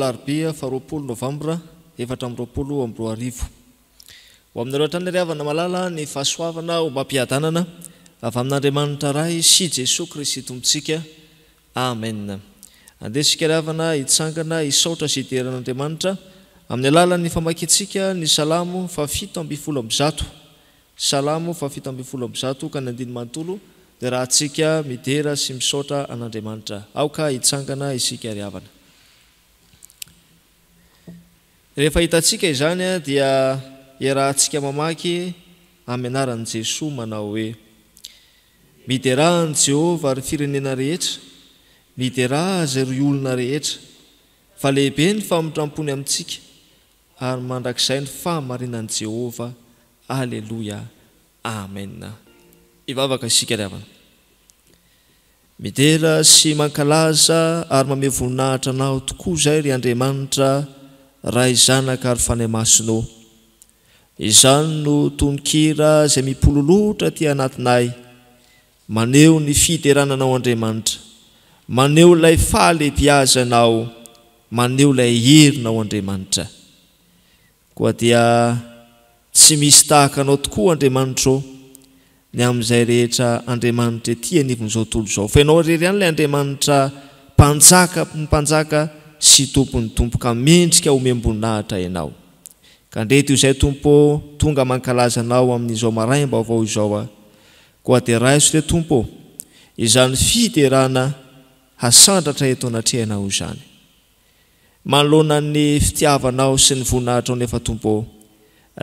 alarobia faha 20 novambra 2024. Ho aminareo hatrany ry havana malala ny fahasoavana ombam-piadanana avy amin'Andriamanitra Ray sy Jesoa Kristy Tompontsika. Amen. Andeha isika ry havana hitsangana hisaotra sy hidera an'Andriamanitra amin'ny alalan'ny famakiantsika ny Salamo faha-117. Salamo faha-117 ka ny andininy manontolo dia rahantsika midera sy misaotra an'Andriamanitra. Aoka hitsangana isika ry havana. Rehefa hitantsika izany dia iarahantsika mamaky amin'ny anaran'i Jesoa manao hoe, Miderà an'i Jehovah ry firenena rehetra, miderà Azy ry olona rehetra, fa lehibe ny famindram-pony amintsika, ary mandrakizay ny fahamarinan'i Jehovah. Aleloia. Amena. Hivavaka isika ry havana. Midera sy mankalaza ary mamehy voninahitra Anao tokoa izay ry Andriamanitra Ray Zanaka ary Fanahy Masina ô. Izany no tononkira izay mipololotra aty anatinay, maneho ny fiderana Anao Andriamanitra, maneho ilay fahalehibiazanao, maneho ilay herinao Andriamanitra. Koa dia tsy misy tahaka Anao tokoa Andriamanitra ô, ny amin'izay rehetra Andriamanitra ety anivon'izao tontolo izao. Fa Ianao irery ihany ilay Andriamanitra Mpanjaka ny mpanjaka sy Tompon'ny tompo ka mendrika homem-boninahitra Ianao. Ka ndreto izay Tompo ô, tonga mankalaza Anao amin'izao maraim-baovao izao aho. Koa dia raiso re Tompo ô, izany fiderana hasandratra eto anatrehanao izany. Manoloana ny fitiavanao sy ny voninahitrao nefa Tompo ô,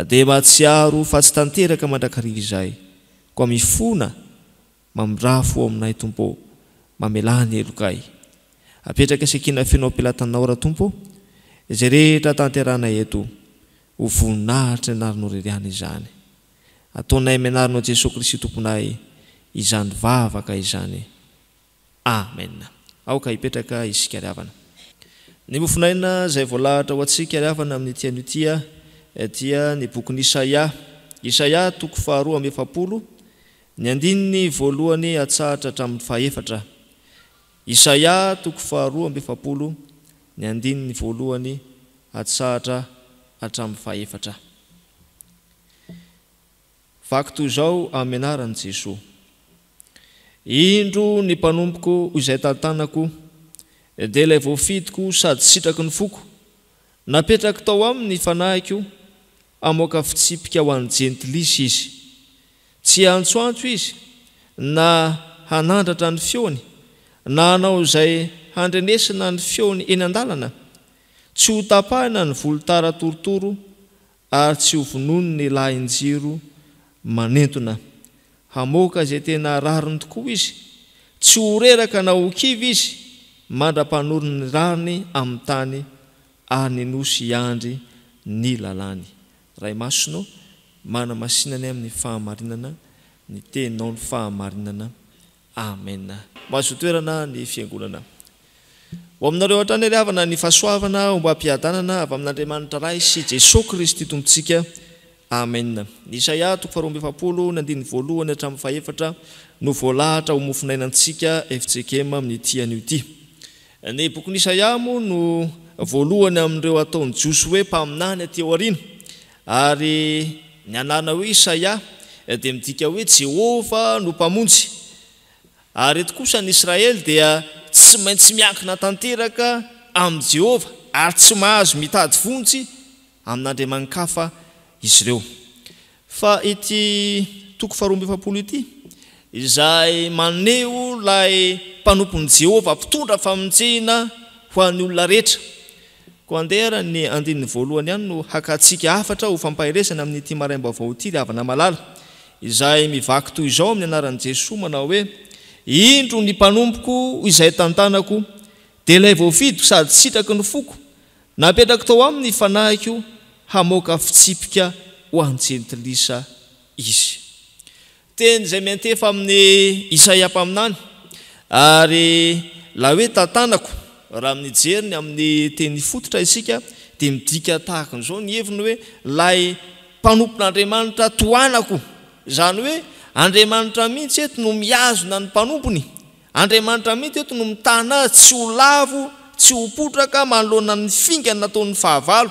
dia mahatsiaro fa tsy tanteraka mandrakariva izahay, koa mifona, mamindrafo ao aminay Tompo ô, mamelà ny helokay. Apetraka sy ekena feno am-pelatanao ra Tompo ô, izay rehetra tanterahanay eto, ho voninahitry ny anaranao irery ihany izany. Ataonay amin'ny anaranao Jesoa Kristy Tomponay izany vavaka izany. Amen. Aoka hipetraka isika ry havana. Ny mofonaina izay voalahatra ho antsika ry havana amin'ity anio ity dia ny bokin'i Isaia. Isaia toko faharoa amby efapolo, ny andininy voalohany hatsahatra hatramin'ny fahefatra. Isaia toko faharoa amby efapolo, ny andininy voalohany hatsahatra hatramin'ny fahefatra. Vaky toy izao amin'ny anaran'i Jesoa. Indro ny mpanompoko izay tantanako, dia ilay voafidiko sady sitraky ny foko, napetrako tao aminy ny fanahiko, hamoaka fitsipika ho an'ny jentilisa izy. Tsy hiantsoantso izy, na hanandratra ny feony, na hanao izay handrenesana ny feony eny an-dalana. Tsy hotapahina ny volotara torotoro, ary tsy ho vonoiny ny lahin-jiro manentona. Hamoaka izay tena rariny tokoa izy, tsy ho reraka na ho kivy izy mandra-panoriny ny rariny amin'ny tany ary ny nosy hiandry ny lalàny. Ray Masina ô, manamasina anay amin'ny fahamarinana, ny Teninao ny fahamarinana. Amen. Mahazoa toerana ny fiangonana. Ho aminareo hatrany ry havana ny fahasoavana ombam-piadanana avy amin'Andriamanitra Ray sy Jesoa Kristy Tompontsika. Amen. Ny Isaia toko faharoa amby efapolo ny andininy voalohany hatramin'ny fahefatra no voalahatra ho mofonainantsika fjkm amin'ity anio ity. Ny bokin'i Isaia moa no voalohany amin'ireo ataon'ny Jiosy hoe mpaminany aty aoriana. Ary ny anarana hoe Isaia dia midika hoe Jehovah no Mpamonjy. Ary eto kosa ny Israely dia tsy maintsy miankina tanteraka amin'i Jehovah ary tsy mahazo mitady vonjy amin'andriamani-kafa izy ireo. Fa ity toko faharoa amby efapolo ity, izay maneho ilay mpanompon'i Jehovah mpitondra famonjena ho an'ny olona rehetra. Koa andeha ary ny andininy voalohany ihany no hakantsika hafatra ho fampaherezana amin'ity maraim-baovao ity ry havana malala, izay mivaky toy izao amin'ny anaran'i Jesoa manao hoe, Indro ny mpanompoko izay tantanako, dia ilay voafidiko sady sitraky ny foko, Napetrako tao aminy ny fanahiko hamoaka fitsipika ho an'ny jentilisa izy. Teny izay miantefa amin'i Isaia mpaminany, ary ilay hoe tantanako, raha mijery ny amin'ny teny fototra isika, dia midika tahaka an'izao ny heviny hoe ilay mpanompon'Andriamanitra tohanako. Izany hoe Andriamanitra mihitsy eto no mihazona ny mpanompony. Andriamanitra mihitsy eto no mitana azy tsy ho lavo, tsy ho potraka manoloana ny fingana nataon'ny fahavalo.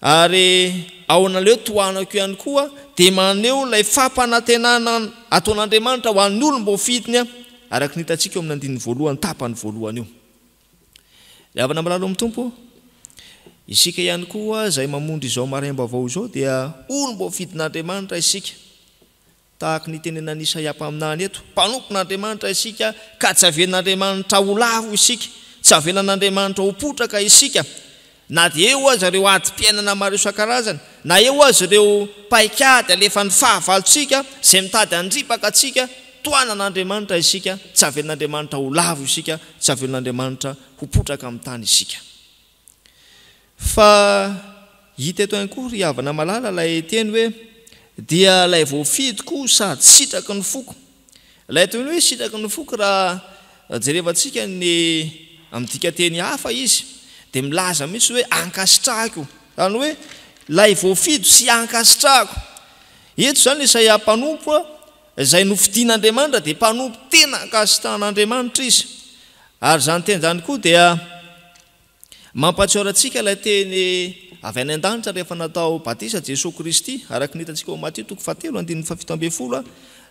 Ary ao an'ilay hoe tohanako ihany koa dia maneho ilay fampanantenana ataon'Andriamanitra ho an'ny olom-boafidiny araka ny hitantsika eo amin'ny andininy voalohany tapany voalohany io. Ry havana malala ao amin'ny Tompo, isika ihany koa izay mamonjy izao maraim-baovao izao dia olom-boafidin'Andriamanitra isika. Tahaka ny itenenan'i Isaia mpaminany eto, mpanompon'Andriamanitra isika ka tsy avelan'Andriamanitra ho lavo isika, tsy avelan'Andriamanitra ho potraka isika, na dia eo aza ireo adim-piainana maro isan-karazany, na eo aza ireo paikady alefan'ny fahavalontsika izay mitady handripaka antsika, tohanan'Andriamanitra isika, tsy avelan'Andriamanitra ho lavo isika, tsy avelan'Andriamanitra ho potraka amin'ny tany isika. Fa hita eto ihany koa ry havana malala ilay teny hoe dia ilay voafidiko sady sitraky ny foko. Ilay teny hoe sitraky ny foko raha jerevantsika ny amin'ny dikanteny hafa izy dia milaza mihitsy hoe ankasitrahiko. Izany hoe ilay voafidy sy ankasitrahako. Eto izany Isaia mpanompo izay nofidin'Andriamanitra dia mpanompo tena ankasitrahan'Andriamanitra izy. Ary izany teny izany koa dia Mampahatsiaro antsika ilay teny avy any an-danitra rehefa natao batisa Jesoa Kristy, araka ny hitantsika ao Matio toko fahatelo andininy fahafito ambin'ny folo,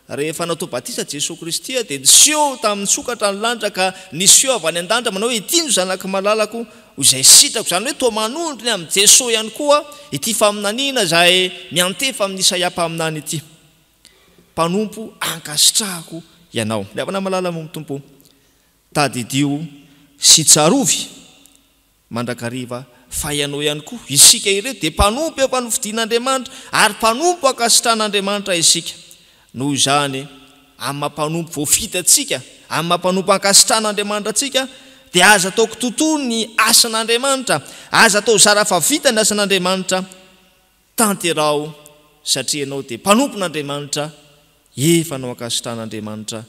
Rehefa natao batisa Jesoa Kristy dia niseho tamin'ny sokatra ny lanitra ka nisy feo avy any an-danitra manao hoe, Ity no Zanako malalako izay sitrako. Izany hoe toa manondro ny amin'i Jesoa ihany koa ity faminaniana izay miantefa amin'i Isaia mpaminany ity. Mpanompo ankasitrahako ianao. Ry havana malala ao amin'ny Tompo, Tadidio sy tsarovy mandrakariva fa ianao ihany koa, isika ireo, dia mpanompo efa nofidin'Andriamanitra ary mpanompo ankasitrahan'Andriamanitra isika. Noho izany, amin'ny maha mpanompo voafidy antsika, amin'ny maha mpanompo ankasitrahan'Andriamanitra antsika, dia aza atao kitotoa ny asan'Andriamanitra, aza atao zara fa vita ny asan'Andriamanitra, tanteraho satria ianao dia mpanompon'Andriamanitra, efa nao ankasitrahan'Andriamanitra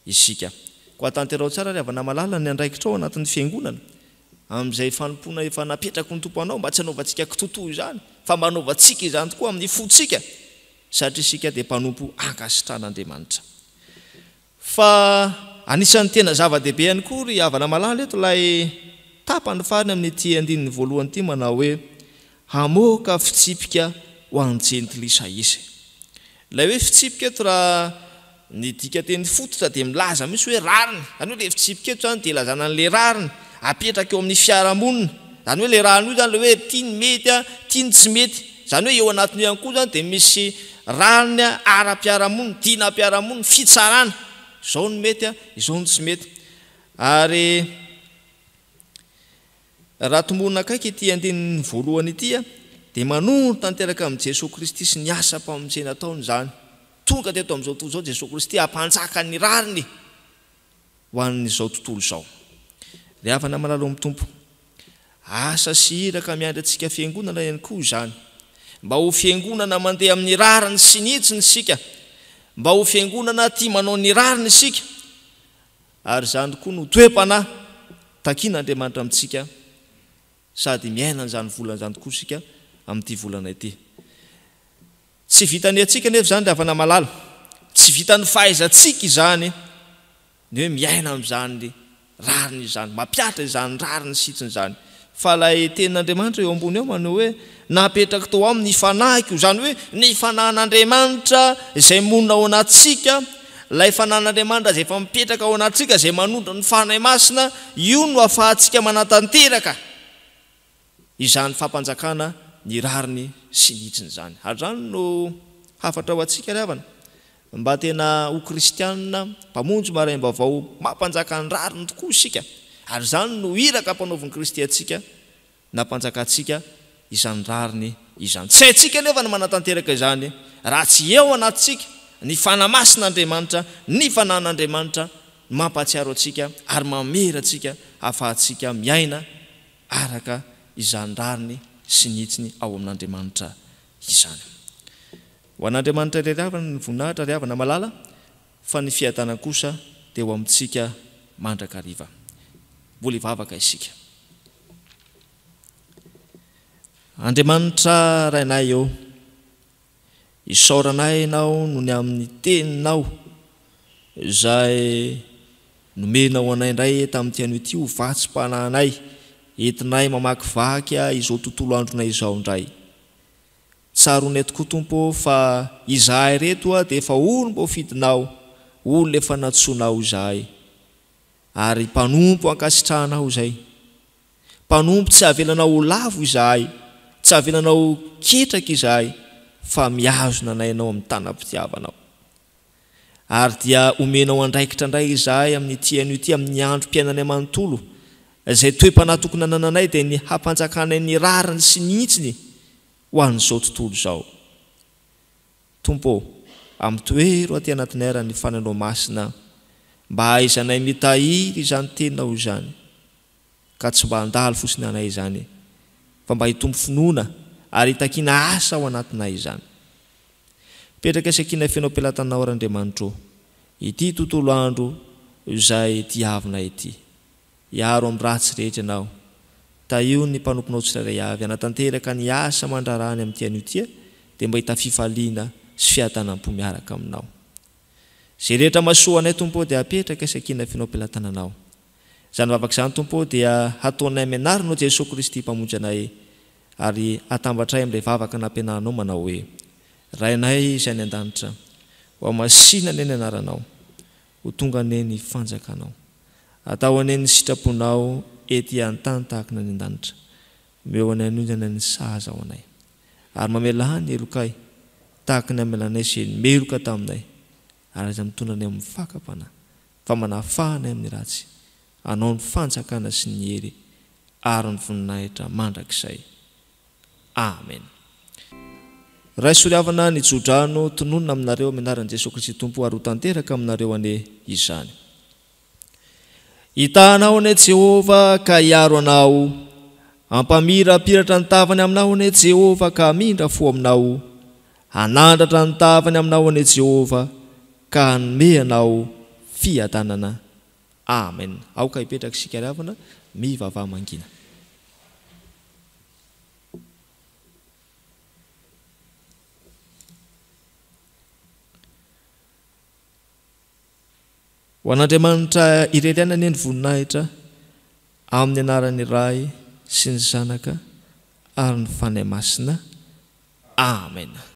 isika. Koa tanteraho tsara ry havana malala ny andraikitrao anatin'ny fiangonana amin'izay fanompoana efa napetraky ny Tompo anao mba tsy hanaovantsika kitotoa izany fa mba hanaovantsika izany tokoa amin'ny fontsika satria isika dia mpanompo ankasitran'Andriamanitra. Fa anisan'ny tena zava-dehibe ihany koa ry havana malala eto ilay tapany farany amin'ity andininy voalohany ity manao hoe Hamoaka fitsipika ho an'ny jentilisa izy. Ilay hoe fitsipika eto raha ny dikanteny fototra dia milaza mihitsy hoe rariny. Izany hoe ilay fitsipika eto izany dia ilazana an'ilay rariny apetraka eo amin'ny fiarahamonina. Izany hoe ilay rariny io izany ilay hoe ity ny mety, ity ny tsy mety. Izany hoe eo anatin'io ihany koa izany dia misy rariny ara-piarahamonina, dinam-piarahamonina, fitsarana. Izao no mety, izao no tsy mety. Ary. Raha tombohina akaiky ity andininy voalohany ity dia manondro tanteraka amin'i Jesoa Kristy sy ny asam-pamonjena ataony izany. Tonga teto amin'izao tontolo izao Jesoa Kristy hampanjaka ny rariny ho an'izao tontolo izao. Ry havana malala ao amin'ny Tompo, asa sy iraka miandry antsika fiangonana ihany koa izany. Mba ho fiangonana mandeha amin'ny rariny sy ny hitsiny isika. Mba ho fiangonana tia manao ny rariny isika. Ary izany koa no toe-panahy takian'Andriamanitra amintsika sady miaina an'izany volana izany tokoa isika amin'ity volana ity. Tsy vitan'ny antsika anefa izany ry havana malala, tsy vitan'ny fahaizantsika izany ny hoe miaina amin'izany rariny izany, mampihatra izany rariny sy hitsiny izany. Fa ilay tenin'Andriamanitra eo ambony eo manao hoe, Napetrako tao aminy ny fanahiko, izany hoe ny fanahin'Andriamanitra izay monina ao anatintsika, ilay fanahin'Andriamanitra izay efa mipetraka ao anatintsika, izay manondro ny Fanahy Masina, io no ahafahantsika manatanteraka izany fampanjakana ny rariny sy ny hitsiny izany. Ary izany no hafatra ho antsika ry havana, Mba tena ho kristianina mpamonjy maraim-baovao mampanjaka ny rariny tokoa isika, ary izany no iraka ampanaovin'i Kristy antsika, nampanjaka antsika izany rariny izany. Tsy haintsika anefa ny manatanteraka izany raha tsy eo anatintsika ny Fanahy Masin'Andriamanitra, ny Fanahin'Andriamanitra no mampahatsiaro antsika ary mamery antsika hahafahantsika miaina araka izany rariny sy ny hitsiny ao amin'Andriamanitra izany. Ho an'Andriamanitra irery havana ny voninahitra ry havana malala fa ny fiadanana kosa dia ho amintsika mandrakariva. Mbola hivavaka isika. Andriamanitra Rainay ô, isaoranay Ianao noho ny amin'ny Teninao izay. Nomenao anay indray tamin'ity anio ity ho vatsim-panahinay, entinay mamakivaky izao tontolo andronay izao indray. Tsaroanay tokoa Tompo ô fa izahay ireto dia efa olom-boafidinao, olona efa nantsoinao izahay, ary mpanompo ankasitrahanao izay. Mpanompo tsy avelanao ho lavo izahay, tsy avelanao ho ketraka izahay, fa mihazona anay Ianao amin'ny tanam-pitiavanao. Ary dia omenao andraikitra indray izahay amin'ity anio ity, amin'ny androm-piainanay manontolo. Izay toe-panahy tokony hanananay dia ny hampanjakanay ny rariny sy ny hitsiny ho an'izao tontolo izao. Tompo ô, ampitoero aty anatinay ary ny Fanahinao Masina mba hahaizanay mitahiry izany Teninao izany, ka tsy mba handalo fotsiny anay izany, fa mba hitombo finoana ary hitakiana asa ao anatinay izany. Mipetraka sy ankina feno am-pelatanao ry Andriamanitro ô, ity tontolo andro izay diavinay ity. Hiaro amin'ny ratsy rehetra Ianao. Tahio ny mpanomponao tsirairay avy hanatanteraka ny asa aman-draharahany amin'ity anio ity dia mba hita fifaliana sy fiadanam-po miaraka Aminao. Izay rehetra mahasoa anay Tompo ô dia apetraka sy ankina feno am-pelatananao. Izany vavaka izany Tompo ô dia hataonay amin'ny anaranao Jesoa Kristy Mpamonjy anay Ary atambatray amin'ilay vavaka nampianarinao manao hoe, Rainay izay any an-danitra, hohamasina anie ny anaranao, ho tonga anie ny fanjakanao. Atao anie ny sitraponao ety an-tany tahaka ny any an-danitra. Omeo anay anonjana ny sahaza ho anay. Ary mamelà ny helokay, tahaka ny amelanay izay meloka taminay, ary aza mitondra anay amin'ny fakam-panahy, fa manafaha anay amin'ny ratsy. Anao ny fanjakana sy ny hery ary ny voninahitra mandrakizay. Amen. Ray soriavana ny tsodrano tononina aminareo amin'ny anaran'i Jesoa Kristy Tompo ary ho tanteraka aminareo anie izany. Hitaha anao anie Jehovah ka hiaro anao, hampamirapiratra ny tavany aminao anie Jehovah ka hamindra fo aminao, hanandratra ny tavany aminao anie Jehovah ka hanome anao fiadanana. Amen. Aoka hipetraka isika ry havana, mivavaha mangina. Ho an'Andriamanitra irery ihany anie ny voninahitra amin'ny anaran'ny Ray sy ny Zanaka ary ny Fanahy Masina. Amen.